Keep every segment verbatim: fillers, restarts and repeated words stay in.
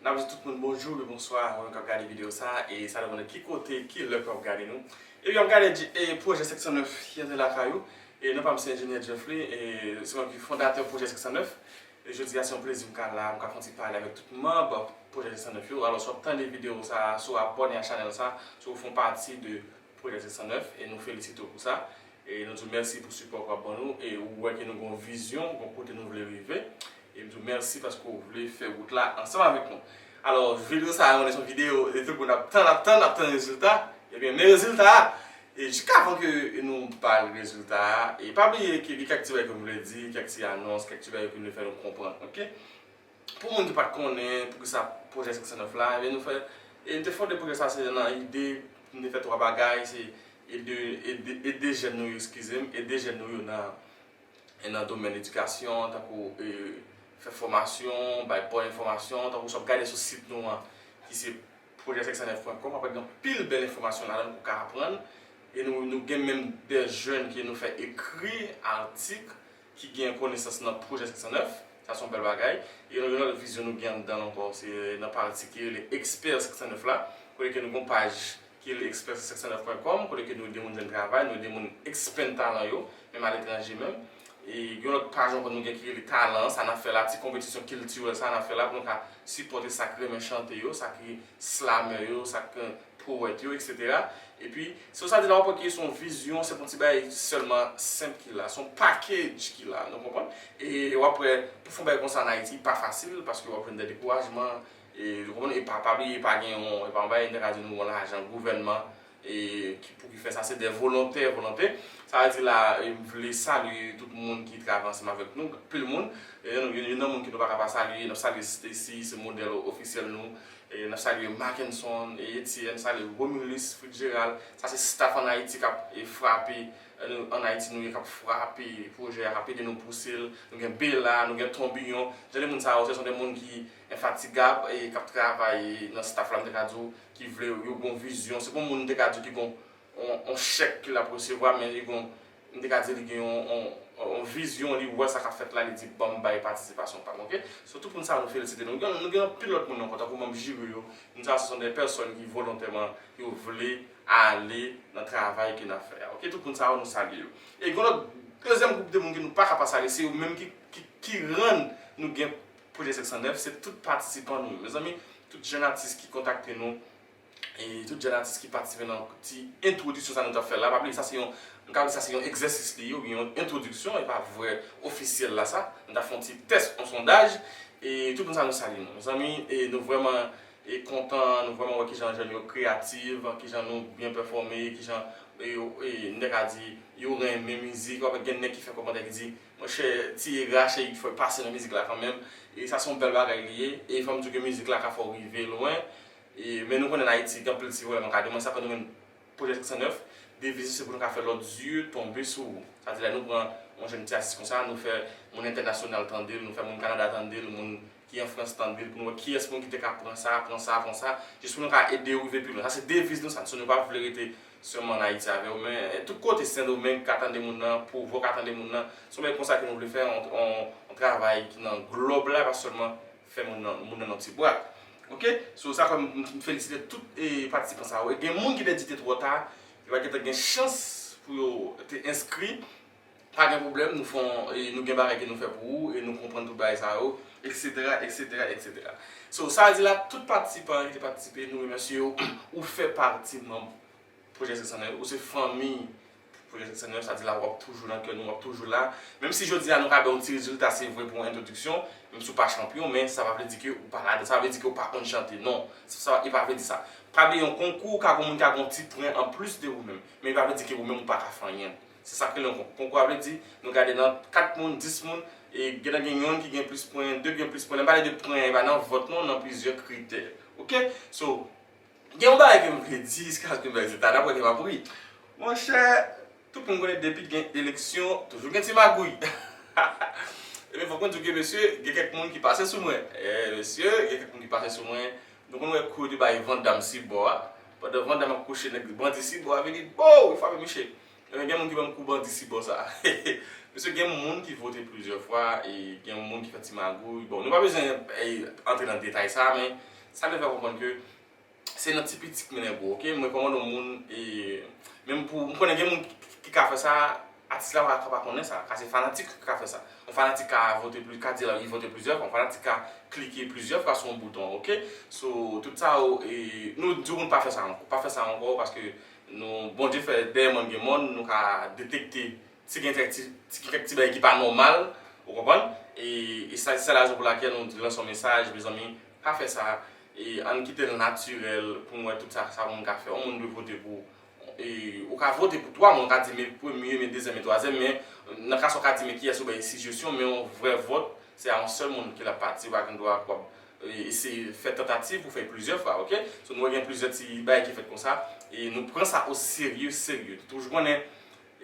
N ap di tout moun bonjou oubyen bonswa, ou menm k ap gade videyo sa a, e sa depann de ki kote, ki lè ke w ap gade nou. Ebyen, w ap gade J- e pwojè senk san nèf ki antre lakay ou. E non pa m se Enjenyè Jeffly, e se mwen ki fondatè pwojè senk san nèf. E jodi a, se yon plezi m ka la, m ka fè yon ti pale avèk tout manm pwojè senk san nèf yo. Alò, si w ap tande videyo sa a, si w abòne a chanèl sa a, si w fè yon pati de pwojè senk san nèf, e nou felisite w pou sa. E nou di w mèsi pou sipò ke w ap ban nou. E ou wè ke nou gen yon vizyon, gen yon kote nou vle rive. E m di w mèsi paske w vle fè wout la ansanm avèk nou. Alò, videyo sa a, se yon videyo, e tout moun ap tann, ap tann, ap tann rezilta. Ebyen, men rezilta a. E jiskavan ke nou ba l rezilta a, e pa bliye ke gen kèk ti bagay ke m vle di, kèk ti anons, kèk ti bagay ke m vle fè nou konprann, oke? Pou moun ki pa t konnen poukisa pwojè senk san nèf la, ebyen nou fè, e nou te fonde pwojè sa, se nan ide, nou te fè twa bagay, se ede, ede, ede jèn nou yo, eskize m, ede jèn nou yo nan, e nan domèn edikasyon, tankou, e, fè fòmasyon, bay bon enfòmasyon, tankou si w ap gade sou sit nou an, ki se pwojè senk san nèf pwen kòm, w ap wè gen anpil bèl enfòmasyon ladan l pou w ka aprann. E nou, nou gen menm de jèn ke nou fè ekri atik ki gen konesans nan pwojè senk san nèf. Sa se yon bèl bagay. E yon lòt vizyon nou gen anndan l ankò, se nan pati ki rele Ekspè senk san nèf la. Kote ke nou gen yon paj ki rele ekspè senk san nèf pwen kòm, kote ke nou ede moun jwenn travay, nou ede moun expand talan yo, menm aletranje menm. E gen yon lòt paj ankò nou gen ki rele Talan, sa n ap fè la, ti konpetisyon kiltirèl sa n ap fè la pou nou ka sipòte sa k renmen chante yo, sa k slamè yo, sa k powèt yo, etsetera. Epi, so sa di la, w ap wè ke se yon vizyon, se pa yon ti bagay sèlman senp ki la, se yon package ki la, nou konprann? E w ap wè, pou fè yon bagay konsa ann Ayiti, pa fasil, paske w ap jwenn de dekourajman, e, nou konprann, e pa, pa bliye, pa gen yon, e pa yon bagay, nou ta ka di nou yon lajan gouvènman, e, ki, pou ki fè sa, se de volontè, volontè. Sa vle di la, e, m vle salye tout moun ki travay ansanm avèk nou, anpil moun. E, youn, youn nan moun ke nou pa ka pa salye, n ap salye Stacy, se modèl ofisyèl nou. E, n ap salye Mackenson, e, Etienne, salye Romulus Fitzgerald. Sa se staff ann Ayiti k ap, e, frape, e, nou, ann Ayiti nou ye, k ap frape pwojè a, k ap ede nou pouse l. Nou gen Bella, nou gen Tonbiyon. Jan de moun sa yo, se son de moun ki enfatigab, e, k ap travay nan staff la, m te ka di w, ki vle yo gen yon vizyon. Se pa yon moun m te ka di w ki gen yon, yon, yon chèk ke l ap resevwa, men li gen yon, m te ka di li gen yon, yon, yon vizyon, li wè sa k ap fèt la, li di, "Ban m bay patisipasyon pa m," oke? So, tout moun sa yo, nou felisite nou. Nou gen, nou gen anpil lòt moun ankò, tankou manm jiri yo. Moun sa yo, se son de pèsòn ki volontèman, yo vle ale nan travay ke n ap fè a, oke? Tout moun sa yo, nou salye yo. E gen lòt, dezyèm gwoup de moun ke nou pa ka pa salye, se yo menm ki, ki, ki rann nou gen pwojè senk san nèf, se tout patisipan nou yo. Mezanmi, tout jèn atis ki kontakte nou, e tout jèn atis ki patisipe nan ti entwodiksyon sa nou t ap fè la. Pa bliye, sa se yon, m ka di sa se yon egzèsis li ye, oubyen yon entwodiksyon, e pa vrè ofisyèl la sa. Nou t ap fè yon ti tès, yon sondaj, e tout moun sa nou salye nou. Mezanmi, e nou vrèman, e kontan, nou vrèman wè kijan jèn yo kreyatif, kijan nou byen pèfòme, kijan, e, yo, e, m te ka di, yo renmen mizik. W ap gen nèg ki fè kòmantè ki di, "Monchè, tiye rache, fò l pase nan mizik la kanmenm." E sa se yon bèl bagay li ye. E fò m di w ke mizik la ka fè w rive lwen. E, men nou konnen ann Ayiti, gen anpil ti vòlè makadam, sa fè nou menm pwojè senk san nèf, deviz nou se pou nou ka fè lòt zye tonbe sou ou. Sa di lè nou pran yon jèn ti atis konsa, nou fè moun entènasyonal tande l, nou fè moun Kanada tande l, moun ki an Frans tande l, pou nou wè kiyès moun ki te ka pran sa, pran sa, pran sa, jis pou nou ka ede yo rive pi lwen. Sa se deviz nou sa, so nou pa vle rete sèlman ann Ayiti avè yo, men, eh, tout kote, Sendomeng ka tande moun nan, Pwovò ka tande moun nan. Se yon bagay konsa ke nou vle fè, yon, yon, yon travay ki nan glòb la, pa sèlman fè moun nan, moun nan yon ti bwat. Oke? So, sa fè m, m, m felisite tout, eh, patisipan sa yo. E gen moun ki te di te twò ta, yo pa gentan gen chans pou yo te enskri. Pa gen pwoblèm, nou fè yon, e nou gen bagay ke nou fè pou ou, e nou konprann tout bagay sa yo, etsetera, etsetera, etsetera. So, sa vle di la, tout patisipan ki te patisipe, nou remèsye yo, ou fè pati manm pwojè senk san nèf, ou se fanmi pwojè senk san nèf, sa di la, w ap toujou nan kè nou, w ap toujou la. Menm si jodi a nou ka ba yon ti rezilta, se vre pou yon entwodiksyon, menm si w pa chanpyon, men sa pa vle di ke ou pa ladan, sa pa vle di ke ou pa konn chante, non. Sa, sa, e pa vle di sa. Pa bliye yon konkou, ka gen yon moun ki ka gen yon ti pwen anplis de ou menm, men e pa vle di ke ou menm ou pa ka fè anyen. Se sa k rele yon konkou. Konkou a vle di, nou gade nan kat moun, dis moun, e gentan gen yonn ki gen plis pwen, de gen plis pwen. Lè m pale de pwen, e pa nan vòt non, nan plizyè kritè. Oke? So, gen yon bagay ke m vle di, jiskaske m fè rezilta, n ap wè ke m ap ri. Monchè, tout moun konnen depi gen eleksyon, toujou gen ti magouy. Ebyen, fòk mwen di w ke, mesye, gen kèk moun ki pase sou mwen. E, mesye, gen kèk moun ki pase sou mwen. Nou konn wè kou yo te bay Van Damme sibò a. Pandan Van Damme ap kouche, nèg bandi sibò a vini, bow, li frape misye. Ebyen, gen moun ki ban m kou bandi sibò sa. Mesye, gen moun ki vote plizyè fwa, e gen moun ki fè ti magouy. Bon, nou pa bezwen, e, antre nan detay sa, men Sa vle fè konprann ke se nan ti piti k mennen gwo, oke? M rekòmande yon moun, e, menm pou, m konnen gen moun ki, ki ka fè sa, atis la pa, pa konnen sa, ka se fanatik ki ka fè sa. Yon fanatik ka vote pli, ka di li vote plizyè fwa, yon fanatik ka klike plizyè fwa sou yon bouton, oke? So, tout sa yo, e, nou di moun pa fè sa ankò, pa fè sa ankò, paske nou, Bondye fè dèyè mòn gen mòn, nou ka detekte si gen kèk ti, si gen kèk ti bagay ki pa nòmal, ou konprann? E, e sa, se la rezon pou lakèl nou lanse yon mesaj, mezanmi, pa fè sa. E ann kite l natirèl pou n wè tout sa, sa moun ka fè. Yon moun dwe vote pou, e, ou ka vote pou twa moun, ou ka di men premye, men dezyèm, men twazyèm, men nan ka sa w ka di men kiyès ou bay sijesyon, men yon vrè vòt, se a yon sèl moun ke l ap pati, ou pa gen dwa pou w ap, e, eseye fè tantativ pou fè plizyè fwa, oke? So, nou wè gen plizyè ti bagay ki fèt konsa, e nou pran sa o serye, serye. Nou toujou konnen,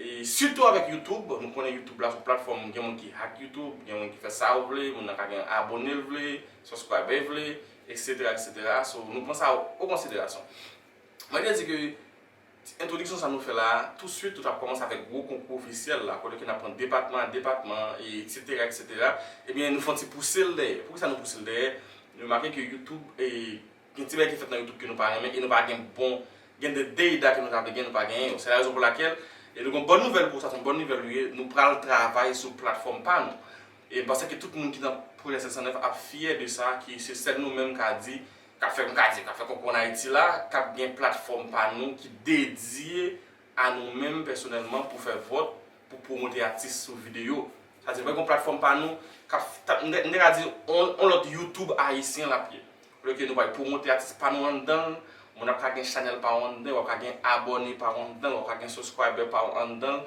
e sitou avèk YouTube, nou konnen YouTube la se yon platfòm, gen moun ki hack YouTube, gen moun ki fè sa yo vle, moun nan ka gen abòne l vle, subscriber l vle, etsetera, etsetera. So, nou pran sa o konsiderasyon. Mwen te di ke entwodiksyon sa nou fè la, touswit, nou t ap kòmanse avèk gwo konkou ofisyèl la, kote ke n ap pran depatman a depatman, e etsetera, etsetera. Ebyen, nou fè yon ti pouse l dèyè. Poukisa nou pouse l dèyè? Nou remake ke YouTube, e, gen ti bagay ki fèt nan YouTube ke nou pa renmen, e nou pa gen bon, gen de data ke nou ta vle gen, nou pa genyen yo. Se la rezon pou lakèl, e nou gen yon bòn nouvèl pou sa, se yon bòn nouvèl li ye, nou pral travay sou platfòm pa nou. E m panse ke tout moun ki nan pwojè senk san nèf ap fyè de sa, ke se sèl nou menm ka di, k ap fè, m ka di, k ap fè konkou ann Ayiti la, k ap gen platfòm pa nou ki dedye a nou menm pèsonèlman pou fè vòt, pou pwomote atis sou videyo. Sa di, gen yon platfòm pa nou, k ap, ta- m te m te ka di, on, on lòt YouTube ayisyen l ap ye. Kote ke nou pral pwomote atis pa nou anndan l, moun ap ka gen chanèl pa w anndan, w ap ka gen abòne pa w anndan, w ap ka gen subscriber pa w anndan,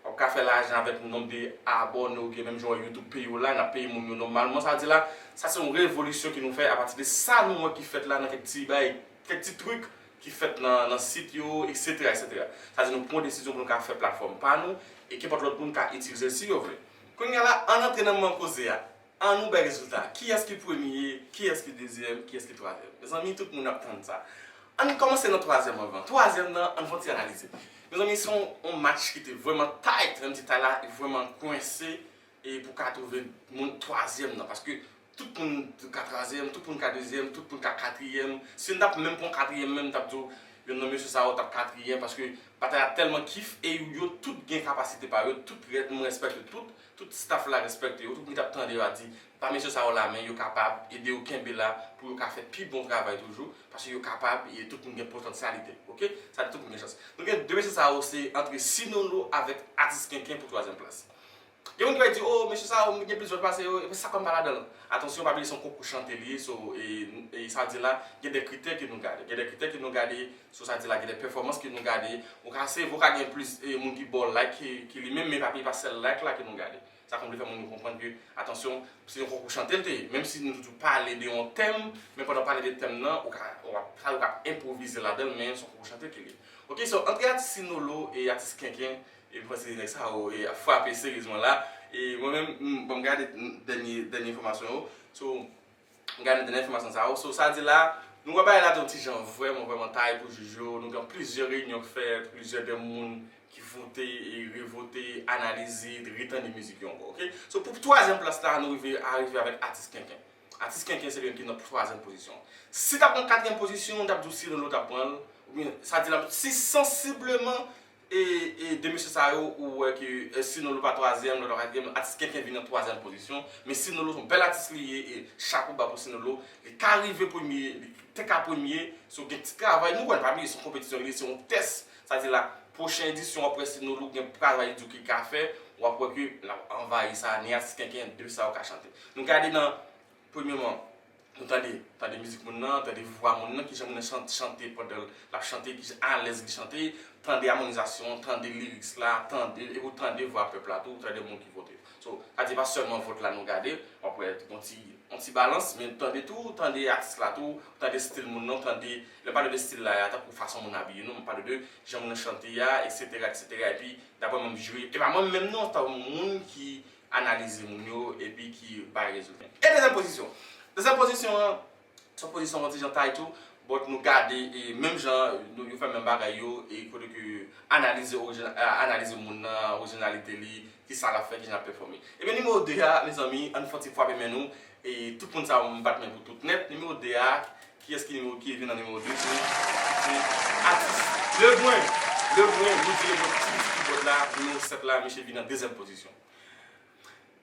w ap ka fè lajan avèk nonb de abòne ou gen menm jan w wè YouTube peye w la, n ap peye moun yo nòmalman. Sa di la, sa se yon revolisyon ke nou fè apati de sa nou wè ki fèt la nan kèk ti bay, kèk ti trik ki fèt nan, nan sit yo, etsetera, etsetera. Sa di nou pran desizyon pou nou ka fè platfòm pa nou, e kenpòt lòt moun ka itilize l si yo vle. Kounye a la, ann antre nan moman koze a. Ann nou bay rezilta. Kiyès ki premye, kiyès ki dezyèm, kiyès ki twazyèm? Mezanmi, tout moun ap tann sa. Ann kòmanse nan twazyèm anvan. Twazyèm nan, ann fè yon ti analize. Mezanmi, se yon, yon match ki te vrèman tight, menm si tight la vrèman kwense, e pou ka twouve moun twazyèm nan. Paske tout moun ka twazyèm, tout moun ka dezyèm, tout moun ka katriyèm. Si n t ap menm pran katriyèm menm, m t ap di w, youn nan mesye sa yo t ap katriyèm, paske batay la tèlman kif, e yo tout gen kapasite pa yo, tout rèd, m respekte tout, tout staff la respekte yo, tout moun ki t ap tande yo a di, ba mesye sa yo lamen, yo kapab, ede yo kenbe la, pou yo ka fè pi bon travay toujou, paske yo kapab, e tout moun gen potansyalite, oke? Sa di tout moun gen chans. Nou gen de mesye sa yo, se antre Sinolo avèk Atis Kenken pou twazyèm plas. Gen moun ki va di, o, mesye sa yo, m gen plis vòt pase yo, epi sa kòm pa ladan l. Atansyon, pa bliye se yon konkou chante li ye, so, e, e sa di la, gen de kritè ke nou gade. Gen de kritè ke nou gade, so sa di la, gen de pèfòmans ke nou gade. Ou ka, se vre, ou ka gen plis, e, moun ki ba w like ke, ke li menm, men pa, pa sèl like la ke nou gade. Sa konn vle fè moun yo konprann ke, atansyon, se yon konkou chante l te ye. Menm si nou toujou pale de yon tèm, men pandan w pale de tèm nan, ou ka, ou ka, ou ka enpwovize ladan l, men se yon konkou chante ke li ye. Oke, so, antre atis Sinolo e atis Kenken, e m panse nèg sa yo, e, ap frape seryezman la. E mwen menm, m, bon, m gade dènye, dènye enfòmasyon yo. So, m gade dènye enfòmasyon sa yo. So, sa di la, nou wè bagay la te yon ti jan vrèman, vrèman tight pou jij yo. Nou gen plizyè reyinyon k fèt, plizyè de moun ki vote e revote, analize, retande mizik yo ankò, oke? So, pou twazyèm plas la, nou rive, arive avèk atis Kenken. Atis Kenken se li menm ki nan twazyèm pozisyon. Si t ap nan katriyèm pozisyon, m t ap di w Sinolo t ap pran l. Oubyen, sa di la, si sansibleman, e, e de mesye sa yo, ou wè ke, e, Sinolo pa twazyèm, lòt la katriyèm, atis Kenken vin nan twazyèm pozisyon. Men Sinolo se yon bèl atis li ye, e chapo ba pou Sinolo. Li ka rive premye, li te ka premye. So, gen ti travay, nou wè, pa bliye, se yon konpetisyon li ye, se yon tès. Sa di la, pwochen edisyon, w ap wè Sinolo gen travay di ke li ka fè, w ap wè ke l ap anvayi sa, ni atis Kenken, de sa yo ka chante. Nou gade nan, premyèman, nou tande, tande mizik moun nan, tande vwa moun nan, kijan moun nan chan- chante pandan l ap chante, kijan alèz li chante, tande amonizasyon, tande liriks la, tande, epi w tande vwa pèp la tou, tande moun ki vote. So, sa di pa sèlman vòt la nou gade, w ap wè yon ti, yon ti balans, men tande tou, tande atis la tou, tande stil moun nan, tande, lè m pale de stil la, a tankou fason moun abiye, non, m pale de jan moun nan chante a, etsetera, etsetera. Epi, daprè mwen, m jire, e pa mwen menm non, se ta moun ki analize moun yo epi ki bay rezilta. E dezyèm pozisyon. Dezyèm pozisyon an, se yon pozisyon yon ti jan tight tou, but nou gade, e menm jan, nou, yo fè menm bagay yo, e kote ke analize orijin-, a, analize moun nan, orijinalite li, kisa l ap fè, kijan l ap pèfòme. Ebyen, nimewo de a, mezanmi, ann fè yon ti frape men nou, e tout moun sa yo, m bat men pou tout nèt. Nimewo de a, Kiyès ki nimewo, ki vin an nimewo de? Se, se atis Lebren. Lebren, Roody Lebren, ti piti kibòd la, nimewo sèt la, misye vin an dezyèm pozisyon.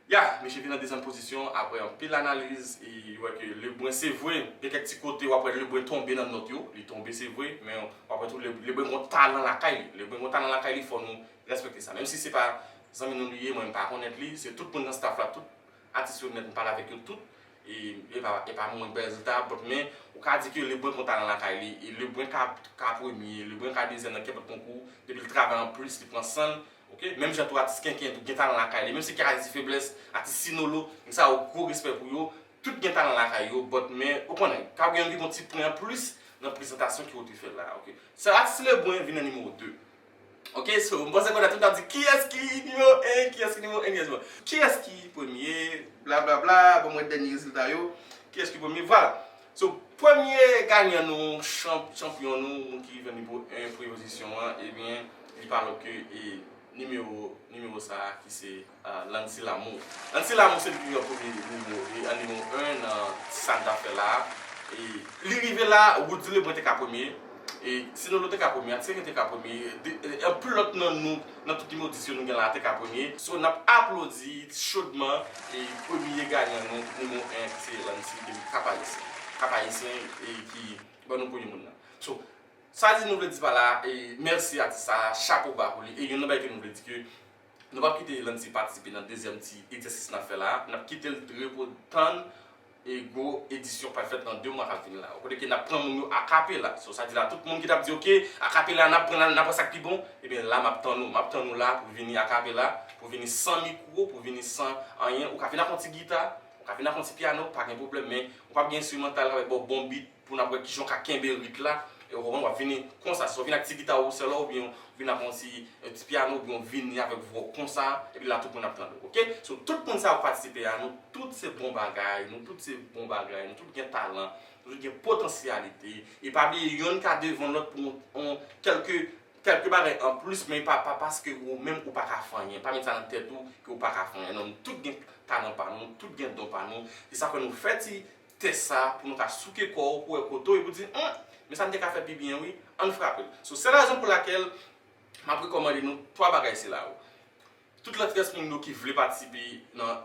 Ya, misye vin an dezyèm pozisyon apre anpil analiz, e yo wè ke Lebren, se vre, gen kèk ti kote w ap wè Lebren tonbe nan nòt yo, li tonbe, se vre, men w ap wè tou Le-, Lebren gon talan lakay li. Lebren gon talan lakay li, fò nou respekte sa. Menm si se pa zanmi nou li ye, mwen m pa konèt li, se tout moun nan staff la, tout atis yo nèt, m pale avèk yo tout, e, e pa, e pa mwen k bay rezilta, but men, ou ka di ke Lebren gon talan lakay li, e Lebren ka, ka premye, Lebren ka dezyèm nan kenpòt konkou, depi l travay anplis, li pran san l, ok? Menm jan tou atis Kenken tou gen talan lakay li, menm si Kenken atis feblès, atis Sinolo, nèg sa yo gwo respè pou yo, tout gen talan lakay yo, but men, ou konnen, ka gen yon ki gon ti pwen anplis nan prezantasyon ke yo te fè la, ok? Sèl atis Lebren vin nan nimewo de. Ok, so, m panse kounye a tout ap di, kiyès ki nimewo en, kiyès ki nimewo en, kiyès ki nimewo en, kiyès ki premye, blablabla, bon, mwen dènye rezilta yo, kiyès ki premye, vwala. So, premye ganyan nou, chanp-, chanpyon nou, moun ki vin nimewo en, premye pozisyon an, ebyen, li pa lòt ke, e, nimewo, nimewo sa a ki se, ah, Lancy Lamour. Lancy Lamour se li ki pran premye nimewo, e, an nimewo en nan sa n t ap fè la a. E li rive la, Roody Lebren te ka premye, e Sinolo te ka premye, Atis Kenken te ka premye, de, e, anpil lòt nan nou, nan tout nimewo dis yo nou gen la a te ka premye. So, n ap aplodi chodman, e, premye ganyan nou, nimewo en, ki se Lancy depi Kap Ayisyen. Kap Ayisyen, e ki ban nou premye moun nan. So, sa di nou vle di pa la, e, mèsi atis sa a, chapo ba pou li. E youn nan bagay ke nou vle di ke nou p ap kite Lancy patisipe nan dezyèm ti egzèsis n ap fè la a. N ap kite l repo tann e gwo edisyon k pral fèt nan de mwa k ap vini la. Kote ke n ap pran moun yo akapela. So, sa di la, tout moun ki t ap di, "Ok, akapela, n ap pran, n ap pran sa k pi bon," ebyen, la, m ap tann ou. M ap tann ou la pou vini akapela, pou vini san mikwo, pou vini san anyen. Ou ka vin ak yon ti gita, ou ka vin ak yon ti pyano, pa gen pwoblèm, men ou p ap gen enstrimantal k ap ba w bon beat, pou n ap wè kijan w ka kenbe rit la. E w konprann, w ap vini konsa. Si w vin ak ti gita w sèl la, oubyen w vin ak yon ti, yon ti pyano, oubyen w vini avèk vwa w konsa, epi la tout moun ap tande w, ok? So, tout moun sa yo k patisipe a, nou tout se bon bagay, nou tout se bon bagay, nou tout gen talan, nou tout gen potansyalite. E pa bliye, yonn ka devan lòt pou yon, yon kèlke, kèlke bagay anplis, men pa, pa paske ou menm ou pa ka fè anyen. Pa met sa nan tèt ou ke ou pa ka fè anyen. Non, nou tout gen talan pa nou, nou tout gen don pa nou. E sa fè nou fè ti tès sa pou nou ka souke kò w, pou wè kote w, epi w di, "Hum, men sa m te ka fè pi byen, wi, ann frape l." So, se rezon pou lakèl m ap rekòmande nou twa bagay sila yo. Tout lòt rès moun yo ki vle patisipe nan,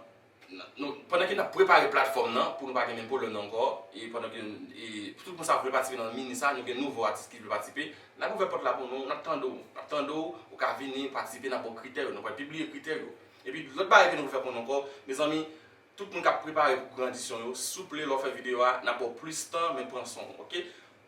nan, nou, pandan ke n ap prepare platfòm nan, pou nou pa gen menm pwoblèm nan ankò, e pandan ke, e, tout moun sa vle patisipe nan mini sa, nou gen nouvo atis ki vle patisipe, n ap ouvè pòt la pou nou, n ap tande w, n ap tande w, ou ka vini patisipe, n ap ba w kritè yo, nou pral pibliye kritè yo. Epi lòt bagay ke nou vle fè konnen ankò, mezanmi, tout moun k ap prepare pou gran edisyon yo, souple, lè w fè videyo a, n ap ba w plis tan, men pran san w, ok?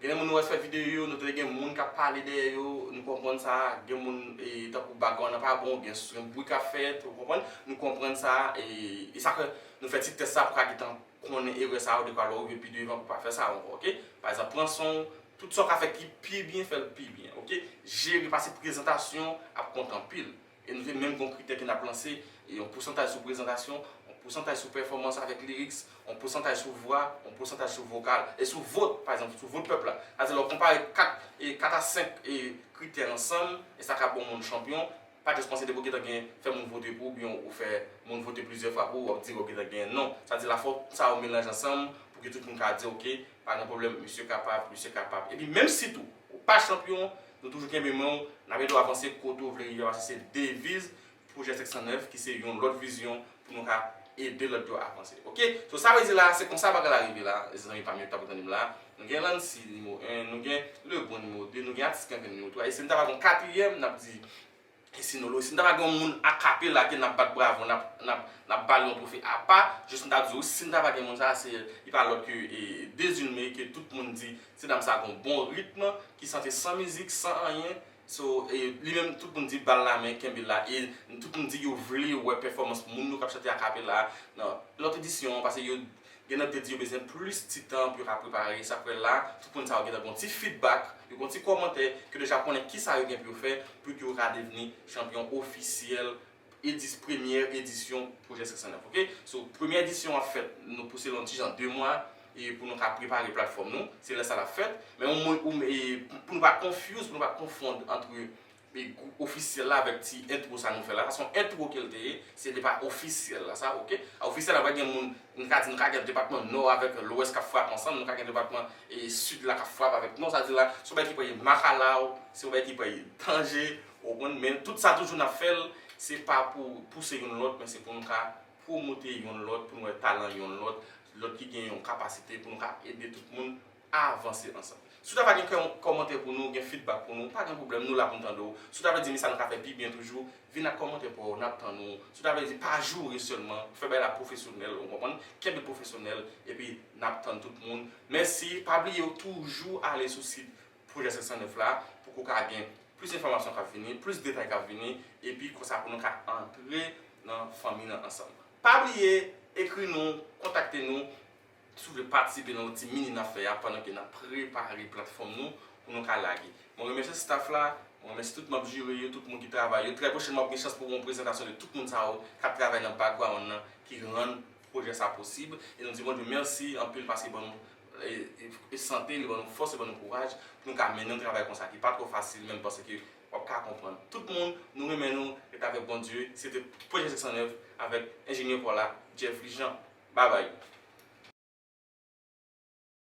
Gen de moun nou wè fè videyo yo, nou tande gen moun k ap pale dèyè yo, nou konprann sa, gen moun, e, tankou background nan pa bon, gen, gen bri k ap fèt, ou konprann, nou konprann sa, e, e sa fè nou fè ti tès sa pou ka gentan konnen erè sa yo, dekwa lè w rive pi devan pou pa fè sa ankò, ok? Pa egzanp, pran san w, tout sa w ka fè ki pi byen, fè l pi byen, ok? Jere, pase prezantasyon ap kont anpil. E nou te menm gon kritè ke n ap lanse, e yon pousantaj sou prezantasyon, yon pousantaj sou pèfòmans avèk lyrics, yon pousantaj sou vwa, yon pousantaj sou vokal, e sou vot, pa egzanp, sou vot pèp la. Sa di lè w konpare kat, e kat a senk, e kritè ansanm, e sa ka ba yon moun chanpyon, pa jis panse depi w gentan gen, fè moun vote pou ou, oubyen ou fè moun vote plizyè fwa pou ou, w ap di w gentan genyen. Non, sa di la fò sa yo melanje ansanm pou ke tout moun ka di, ok, pa gen pwoblèm, misye kapab, misye kapab. Epi menm si tou, ou pa chanpyon, nou toujou kenbe men w, n ap ede w avanse kote w vle rive, paske se deviz Pwojè senk san nèf, ki se yon lòt vizyon pou nou ka ede lòt yo avanse. Ok? So, sa vle di la, se konsa bagay la rive la, zanmi pa m yo k t ap tande m la. Nou gen Lancy nimewo en, nou gen Lebron nimewo de, nou gen Atis Kenken nimewo twa. E si n ta va gen yon katriyèm, n ap di, e Sinolo, si n ta va gen yon moun akapela ke n ap bat bravo, n ap, n ap, n ap ba l yon twofe apa, jis n ta di, wi, si n ta va gen moun sa, se, li pa lòt ke, e, Dezime, ke tout moun di, se dam sa gon bon ritm, ki sante san mizik, san anyen, So, e, li menm, tout moun di bal la men, kenbe la. E tout moun di yo vle wè pèfòmans moun yo k ap chante akapela nan lòt edisyon an, paske yo, gen nan te di yo bezwen plis ti tan pou yo ka prepare. Sa fè la, tout moun sa yo gentan gon ti feedback, yo gon ti kòmantè, ke deja konnen kisa yo gen pou yo fè, pou ke yo ka devni chanpyon ofisyèl edis-, premyè edisyon Pwojè senk san nèf, ok? So, premyè edisyon an fèt, nou pouse l yon ti jan de mwa, e pou nou ka prepare platfòm nou, se lè sa l ap fèt. Men ou, ou, e pou nou pa confuse, pou nou pa konfonn antre e gwoup ofisyèl la avèk ti entwo sa nou fè la. Sa se yon entwo ke l te ye, se li pa ofisyèl la sa, oke? Ofisyèl la, va gen moun, nou ka di, nou ka gen depatman Nò avèk Lwès k ap frape ansanm, nou ka gen depatman e Sid la k ap frape avèk Nò, sa di la, se yon bagay ki pa ye makalaw, se yon bagay ki pa ye danje, ou konprann? Men tout sa toujou n ap fè l, se pa pou pouse youn lòt, men se pou nou ka pwomote youn lòt, pou nou wè talan youn lòt, lòt ki gen yon kapasite, pou nou ka ede tout moun avanse ansanm. Si w ta gen kè-, kòmantè pou nou, gen feedback pou nou, pa gen pwoblèm, nou la pou n tande w. Si w ta vle di, "Misa, nou ka fè pi byen toujou," vin ak kòmantè pa w, n ap tann ou. Si w ta vle di, "Pa joure sèlman, fè bagay la pwofesyonèl," ou konprann? Kenbe pwofesyonèl, epi n ap tann tout moun. Mèsi, pa bliye w toujou ale sou sit Pwojè senk san nèf la, pou ke w ka gen plis enfòmasyon k ap vini, plis detay k ap vini, epi konsa pou nou ka antre nan fanmi nan ansanm. Pa bliye, ekri nou, kontakte nou, si w vle patisipe nan yon ti mini n ap fè a pandan ke n ap prepare platfòm nou pou nou ka lage. Mwen remèsye staff la, mwen remèsye tout manm jiri yo, tout moun ki travay yo. Trè pwochènman, w ap gen chans pou w wè yon prezantasyon de tout moun sa yo k ap travay nan background nan, ki rann pwojè sa posib. E nou di Bondye mèsi anpil paske ban nou, e, e, e sante, li ban nou fòs, li ban nou kouraj pou nou ka mennen yon travay konsa ki pa twò fasil, men m panse ke w ap ka konprann. Tout moun, nou renmen nou, ret avèk Bondye. Se te Pwojè senk san nèf avèk enjenyè pa w la, Jeffrey Jean. Babay.